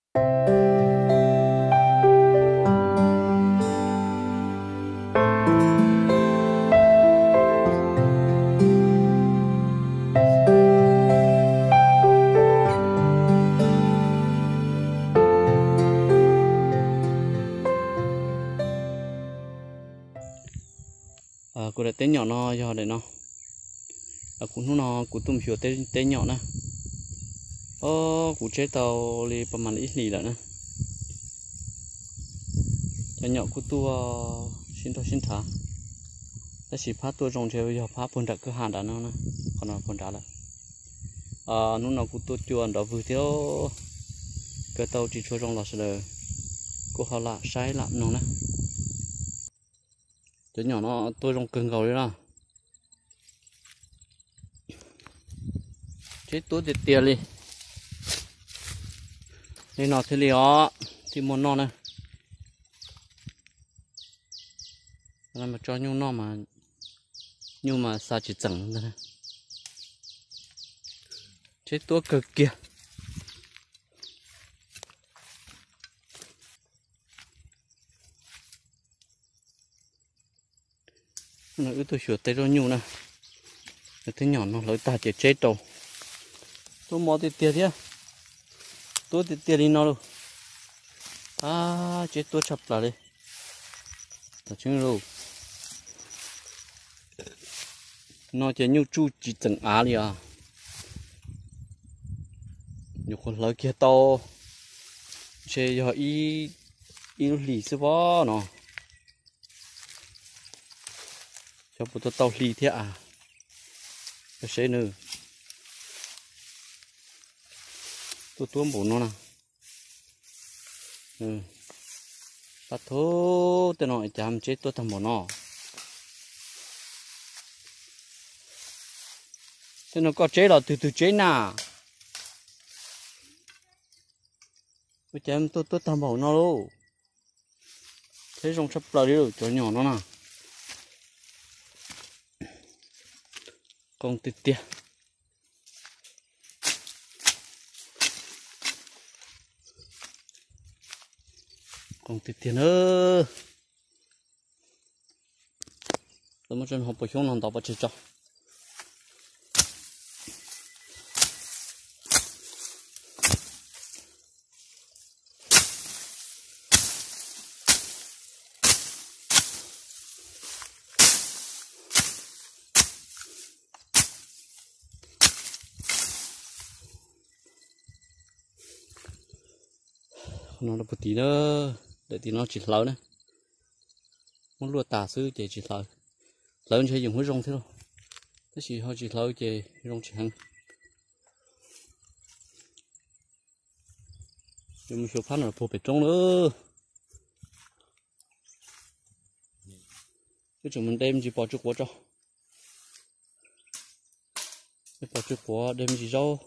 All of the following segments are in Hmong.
Kuv daim teb nyom no yog daim no. Kuv hnub no kuv tuaj mus xyuas teb nyom na. Os, kuv tseb tau li pas mas li ib hlis lawm na. Cov nyom kuj tuaj sib nrog sib nrhav, tab sis phab tuaj zoo ntshe yog phab puag nram kwj ha nrad no na, qhov no puag nrad lawm. Hnub no kuv tuaj cua nrov vwg thiab, kawg tau tsis tshua zoo los sawv daws kuj ho lam saib lam mloog na. Cov nyom no tuaj zoo kawg nkaus li na. Tseb tuab tiag tiag li. Li no thiaj li os, thiaj muaj noj na. Mas tso nyuj noj mas, nyuj mas xa tsis txeem ntag. Tseb tuab kawg kiag. Wb tuaj xyuas tej zaub nyuj na, tej nyom no hlawv tag ces tseb rau. Tuab mos tiag tiag thiab, tuab tiag tiag li no lauj. Ab, tseb tuab tshaj plaws li. Tam tseeb lauj, no ces nyuj tsuj tsis txeem av li os. Nyuam qhuav hlawv kiag tau, ntshe yog ib lub hlis xwb pob no. Xyov puas tau tau hli thiab a. Koj seb nws tuaj tuab npaum no na. Pab thub, tej no cas tseb tuab tag npaum no. Tej no koj tseb los twg twg tseb na? Ua cas tuaj tuab tag npaum no lauj? Thiab zoo tshaj plaws li cov nyom no na. Qoo tiag tiag. Qoo tiag tiag na. Lawv muab tso hauv paus xyoob no ntov pov tseg tso. Qhov no rau puag tid na, daim tim no tsis hlawv na. Muab luaj tas xwb ces tsis hlawv. Hlawv ntshe yeej huab zoo thiab lauj, tab sis ho tsis hlawv ces zoo tsis heev. Yuav mus xyuas phab no puag pem roob lawm. Wb tseem mus de me ntsis pos tsw quav tso. De pos tsw quav, de me ntsis zaub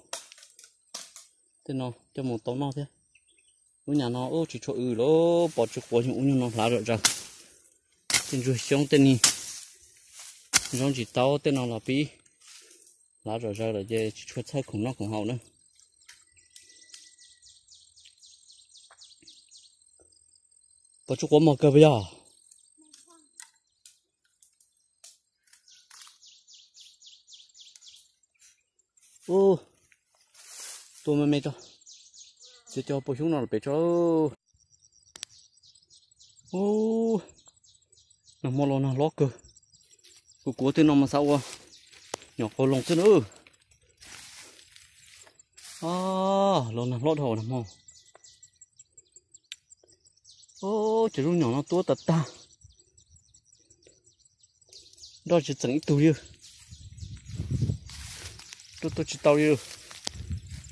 tej no coj mus tau noj thiab. Lub nyam no ub tsis tshua w lawm, pos tsw quav yeej ub nyuag no hlav zom zaws. Tej ntsuag xyoob tej ni, zaub ntsis taub tej no los pib hlav zom zaws lawm ces tsis tshua txhawj khoom noj khoom haus na. Pos tsw quav mos kawg puas yog? Ub, tua me me tso, txiav cov pos xyoob no los pem tso. Ub, nag hmo los nag hlob kawg. Kuv kuav tej no mas xav ua nyom qau loo xwb na. Los nag hlob dhau nag hmo. Cov zaub nyom no tuab tas tag, nroj tsis txeem ib tug li. Tuaj tuaj tsis tau li.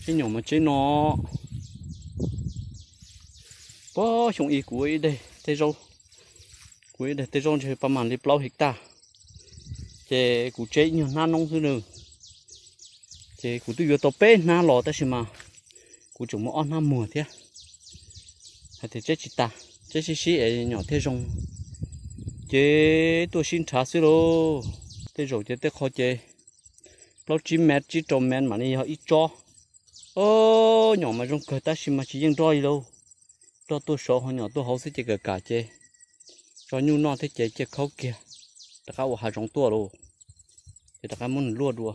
Tseb nyom mas tseb no. Puag xyoo ib kuv ib daig tej zaub, kuv ib daig tej zaub ntshe pab mam li plaub his tag, ces kuv tseb ib nyuag hnab noob xwb nws. Ces kuv twb yuav tau peb hnab los tab sis mas kuv tseem muaj ob hnab muag thiab. Hais tias tseb tsis tas, tseb sib sib es nyom thiaj zoo. Ces tuaj sib nrhav xwb lauj. Tej zaum ces tej qho ces plaub tsib mev tsib rau mev mam li yog ib tsob. Ob, nyom mas zoo kawg tab sis mas tsis yeej nroj li lauj. Nroj tuaj saud ho nyom tuaj hauv xwb ces kam kam ces tso nyuj noj thiab ces cia khaub kiag, rov qab ua hav zoov tuaj lauj. Ces rov qab muab nws luaj dua.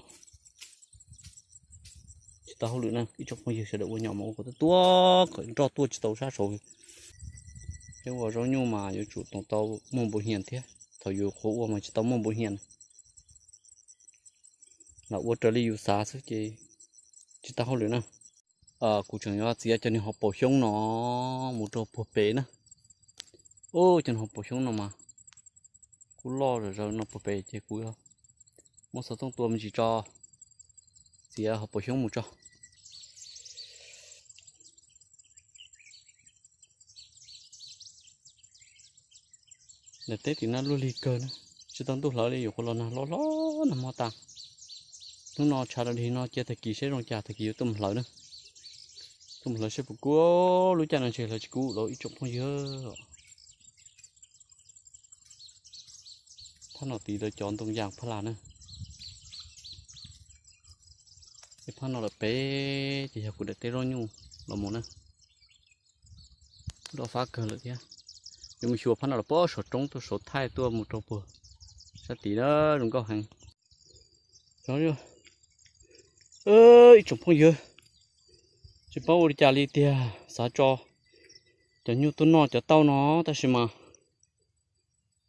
Tsis tau hauj lwm na ib tsoom phooj ywg sawv daws, ua nyom mas ua kom tuaj tuaj kom nroj tuaj tsis tau sab saud. Peb ua zaub nyuj mas yuav tsum toom tau muaj npau hias thiab, thaum yus qhuav ua mas tsis tau muaj npau hias na. Lam ua raws li yus xav xwb ces tsis tau hauj lwm na. Kuv tseem yuav txiav cov niag hauv paus xyoob no mus rau puag pem na. Ub, cov niag hauv paus xyoob no mas kuj loj zom zaws no puag pem ces kuv yuav muab xov tooj tua me ntsis tso, txiav hauv paus xyoob mus tso. Daim teb tim no luaj lig kawg na, tsis tau ntuj hlawv li, yuav qhuav los nag hlob hlob nag hmo tas. Hnub no tshav dog dig no cia tag kis seb zoo cas tag kis yuav tuaj mus hlawv na. Tuaj mus hlawv seb puas kub, lub caij no ntshe hlawv tsis kub los ib tsoom phooj ywg. Phab no tid lawv cov ntoo yas phab las na. Ces phab no lawm pem ces yog kuv daim teb zaub nyuj los mus na. Loj fab kawg lawm thiab. Yuav mus xyuas phab no los puag saum roob tuaj saud thaij tuaj mus rau puag sab tid na, zoo nkauj heev. Ib tsoom phooj ywg, tsis paub ua li cas li tiag, xav tso cov nyuj tuaj noj cov tauj no tab sis mas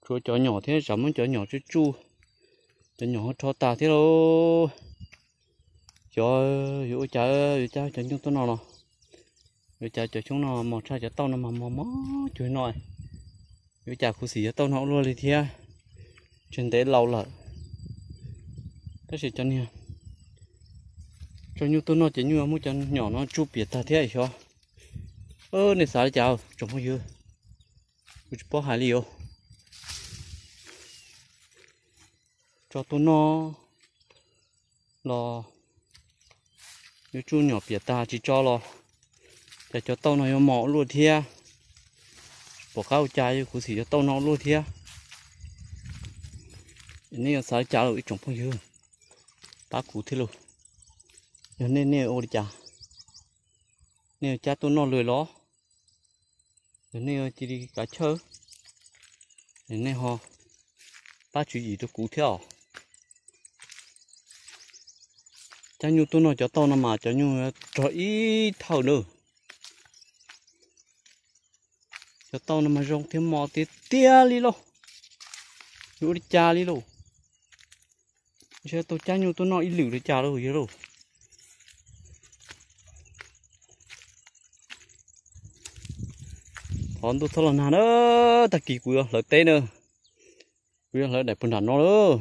tshuav cov nyom thiab tsam muab cov nyom tsuj tsuj, cov nyom ho rho tas thiab lauj. Xyov yuav ua cas yuav cab cov nyuj tuaj noj los, yuav cas cov xyoob no mos tshaj cov tauj no mas mos mos cuag no. Yuav cas khuv xim cov tauj no ua luaj li thiab, tseg ntev laus lawm. Tab sis cov niag tso nyuj tuaj noj ces nyuj muab cov nyom no tsuj piam tag thiab xyov. Nej xav li cas tsoom phooj ywg? Kuv tsis paub hais li os. Tso tuaj noj los yuav tsuj nyom piam tag, tsis tso los cas cov tauj no yuav mos ua luaj thiab. Pom qab ua cas yuav khuv xim cov tauj no ua luaj thiab. Nej yuav xav li cas los ib tsoom phooj ywg, pab kuv thiab lauj. Yog nej, nej ua li cas? Nej yuav cab tuaj noj lawm los? Yog nej cia li kav chawj, nej ho pab tswv yim rau kuv thiab os. Cab nyuj tuaj noj cov tauj no mas cov nyuj rog ib thawj na. Cov tauj no mas zoo thiab mos tiag tiag li lauj. Yuav ua li cas li lauj? Ntshe tau cab nyuj tuaj noj ib lwm li cas lauj yog lauj. Thov ntuj txhob los nag na, tag kis kuv yuav hlawv teb na. Kuv yuav hlawv daim puag nram no lawm.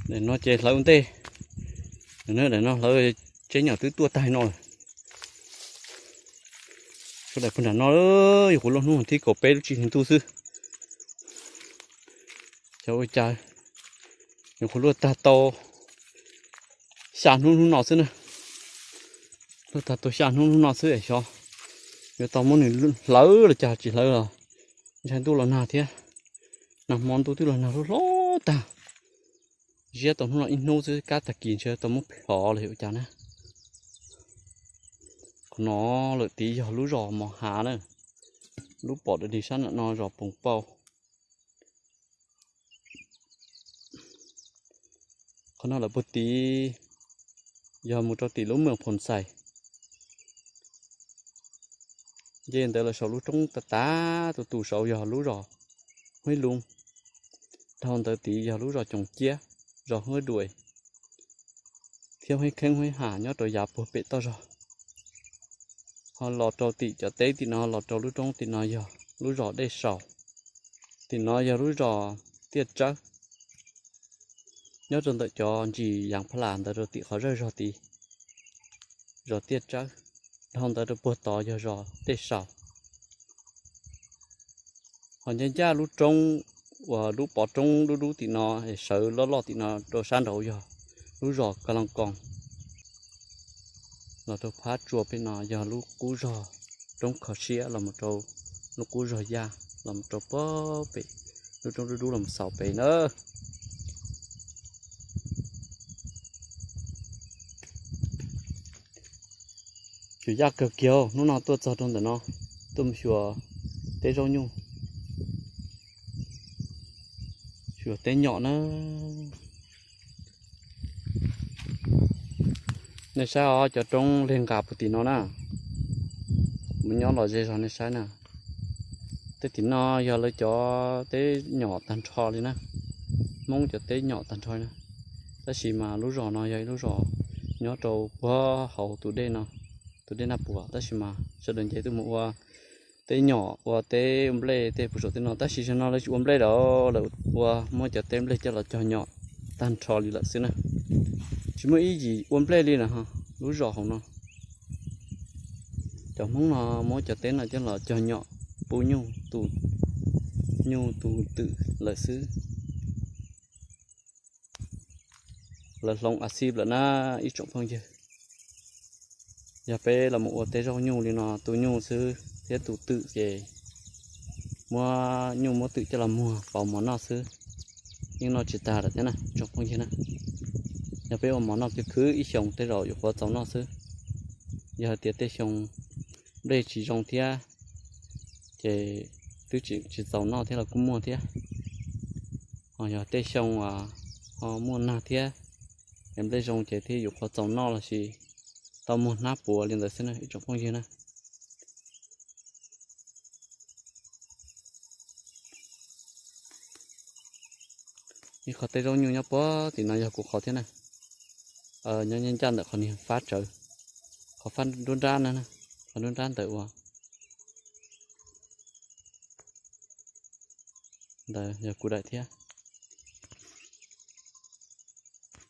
Daim no ces hlawv ua ntej, daim no hlawv, tseb nyom twb tuaj tag no lawm. Tshuav daim puag nram no, yuav qhuav luaj hnub tim kaum peb lub tsib hlis ntuj xwb. Xyov ua cas yuav qhuav luaj tag tau xya hnub hnub no xwb na. Luaj tag tau xya hnub hnub no xwb es xyov yuav tau muab nws hlawv los cas tsis hlawv los ntshai ntuj los nag thiab. Nag hmo ntuj twb los nag hlob hlob tag. Ziab tau hnub no ib hnub xwb, kab tag kis ntshe tau muab plhov los yog ua cas na. Qhov no lawm tid yog lub zos Mos Hav na. Lub pom dog dig sab nram no zos Poos Pauj. Qhov no lawm puag tid yog mus rau tim lub Moos Phoos Xais. Nce ntawd los saum lub roob tas tas tus tus saud yog lub zos Huib Loo, dhau ntawd tid yog lub zos Coom Ciab, zos Huab Duas, thiab Huib Kheeb Huib Ham nyob rau yav puag pem toj zog. Ho los rau tim cov teb tim no los rau lub roob tim no yog lub zos Dej Saus. Tim no yog lub zos Tiaj Tsawb. Nyob rau ntawm cov ntsis Yaav Pha Las ntawd rau tim qhov zawj zog tid, zos Tiaj Tsawb. Dhau ntawd rau puag tod yog zos Dej Saus. Ho ncaj ncaj lub roob uas lub pov roob dub dub tim no es sawv loj loj tim no rau sab nraud yog lub zos Ka Loo Koos. Los rau phab tsua pem no yog lub qub zog Roob Kho Siab los mus rau lub qub zog Yaj los mus rau puag pem lub roob dub dub los mus xaus pem na. Cov yaj kawg kiag hnub no tuaj txog rau ntawm no, tuaj mus xyuas teb zaub nyuj, xyuas teb nyom na. Nej saib os, cov roob lig nqa puag tim no na, mus nyob los ze zog nej saib na. Tej tim no yog lawv cov teb nyom tag nrho li na, Hmoob cov teb nyom tag nrho na. Tab sis mas lub zos no yog ib lub zos nyob rau puag hauv tus dej no, tus dej Naj Puas, tab sis mas sawv daws nce tuaj mus ua teb nyom ua teb nplej tej puag saum tej no, tab sis zaum no lawv tsis ua nplej lawm, lawv ua muab cov teb nplej coj los cog nyom tag nrho li lawm xwb na. Tsis muaj ib yim ua nplej li na, lub zos hauv no cov Hmoob no muab cov teb no coj los cog nyom pub nyuj, nyuj tu twm lawm xwb. Lawv hloov a xib lawm na ib tsoom phooj ywg. Yog peb los mus ua teb zaub nyuj li no tu nyuj xwb thiab tu twm ces muab nyuj muab twm coj los muag pauv mov noj xwb, yeej noj tsis tag lawm thiab na tsoom phooj ywg na. Yog peb ua mov noj khwv khwv ib xyoos tej zaum yuav qhuav txaus noj xwb. Yog hais tias tej xyoo nplej tsis zoo thiab ces twb tsis txaus noj thiab los kuj muaj thiab. Ho yog tej xyoo ho muaj nag thiab es nplej zoo ces thiaj yuav qhuav txaus noj lossis tau muag hnab puav li ntawd xwb na ib tsoom phooj ywg na. Ib qhov teb zaub nyuj nyob puag tim no yog kuv qhov thiab na. Nyob ncaj ntawm qhov niag fab tsawv, qhov fab nruab nrab na, qhov nruab nrab ntawm uas ntawd yog kuv daim thiab.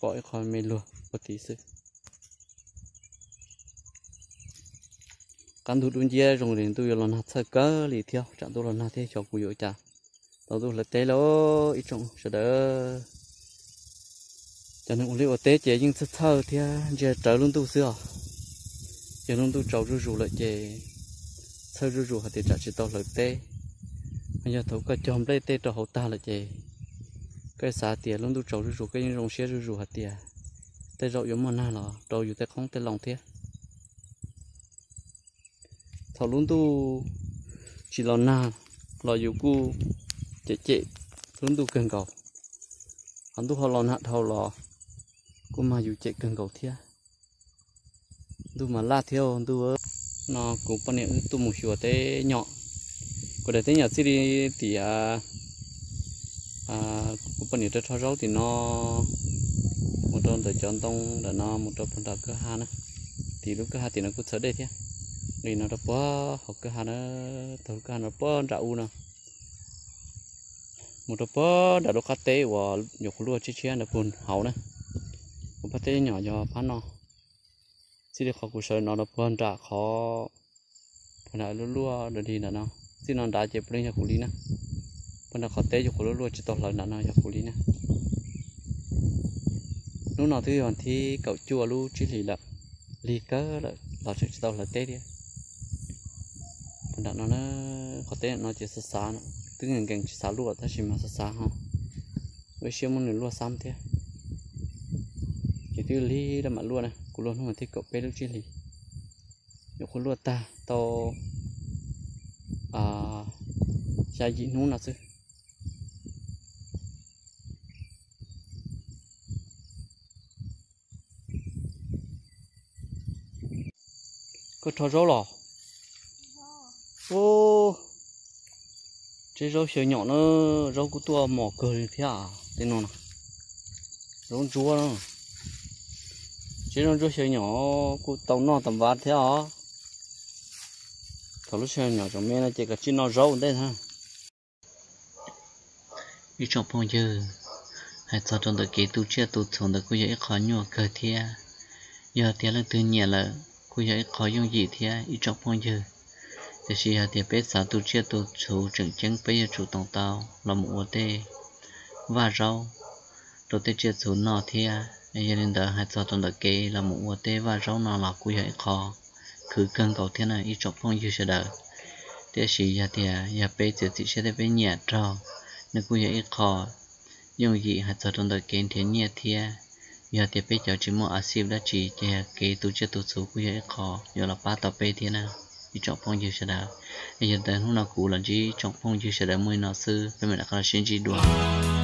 Pom ib qho me luag puag tim xwb. Qab ntuj dub nciab zoo li ntuj yuav los nag txhawj kawg li thiab, tsam ntuj los nag thiab xyov kuv yuav ua cas tau ntuj hlawv teb lawm ib tsoom sawv daws. Cov neeg ua liaj ua teb ces yeej txhawj txhawj thiab ntsia rawv lub ntuj xwb os. Yog lub ntuj tsaus zuj zus lawm ces txhawj zuj zus hais tias tsam tsis tau hlawv teb. Yog thaum koj cog nplej tej rau hauv tag lawm ces koj xav tias lub ntuj tsaus zuj zus koj yeej zoo siab zuj zus hais tias tej zaum yuav muaj nag los rau yus tej qoob tej loo thiab. Thaum lub ntuj tsis los nag los yus kuj cem cem lub ntuj kawg nkaus, ho ntuj ho los nag dhau los kuj mag yus cem kawg nkaus thiab. Ntuj mas laj thiab ntuj. No kuv poj niam wb tuaj mus xyuas teb nyom. Kuv daim teb nyom txij li tias kuv poj niam rau rho zaub tim no mus rau ntawm cov ntoo ntawm no mus rau puag nram kwj ha na. Tim lub kwj ha tim no kuj txhawv dej thiab. Li no rau puag hauv kwj ha na, taug lub kwj ha no puag nram u no mus rau puag nram lub qab teb uas nyuam qhuav luaj tshiab tshiab ntawd puag hauv na. Kuv phab teb nyom yog phab no. Txij li qhov kuv sawv no rau puag nram qhov, puag nram luaj luaj dog dig ntawm no, txij no nrad ces puav leej yog kuv li na. Puag nram qhov teb nyuam qhuav luaj luaj tsis tau hlawv nram no yog kuv li na. Hnub no twb yog thib kaum cuaj lub tsib hlis lawm, lig kawg lawm los tseem tsis tau hlawv teb thiab. Puag nram no na, qhov teb no ces xav xav, twb nkees nkees tsis xav luaj tab sis mas xav xav ho ua ib siab muab nws luaj xab thiab. Ces twb lig lawm mam luaj na, kuv luaj hnub mas thib kaum peb lub tsib hlis, nyuam qhuav luaj tag tau xya yim hnub no xwb. Koj rho zaub los? Ub, tseb zaub xyaw nyom na, zaub kuj tuaj mos kawg li thiab tej no na. Zaub ntsuab na, tseb zaub ntsuab xyaw nyom kuj tau noj tas npav thiab os. Thaum lub xyaw nyom tseem me no ces kav tsij noj zaub ua ntej na. Ib tsoom phooj ywg, hais txog rau ntawm kev tu tsiaj tu txhuv ntawd kuj yog ib qho nyuaj kawg thiab. Yog tias leej twg nyiam lawm kuj yog ib qho yooj yim thiab ib tsoom phooj ywg. Tiam sis yog tias peb xav tu tsiaj tu txhuv tseem ceeb peb yuav tsum toom tau los mus ua tej vaj zaub rau tej tsiaj txhu noj thiab. Yog li ntawd hais txog rau ntawm kev los mus ua tej vaj zaub no los kuj yog ib qho khwv kawg nkaus thiab na ib tsoom phooj ywg sawv daws. Tiam sis yog tias yog peb txiav txim siab thiab peb nyiam raug, nws kuj yog ib qho yooj yim hais txog rau ntawm kev nrhiav nyiaj thiab. Yog tias peb cov tsis muaj a xiv dab tsi ces kev tu tsiaj tu txhu kuj yog ib qho yuav los pab tau peb thiab na, ib tsoom phooj ywg sawv daws. Es yog li ntawd hnub no kuv los ntsib tsoom phooj ywg sawv daws muaj li no xwb, peb mam rov qab los sib ntsib dua.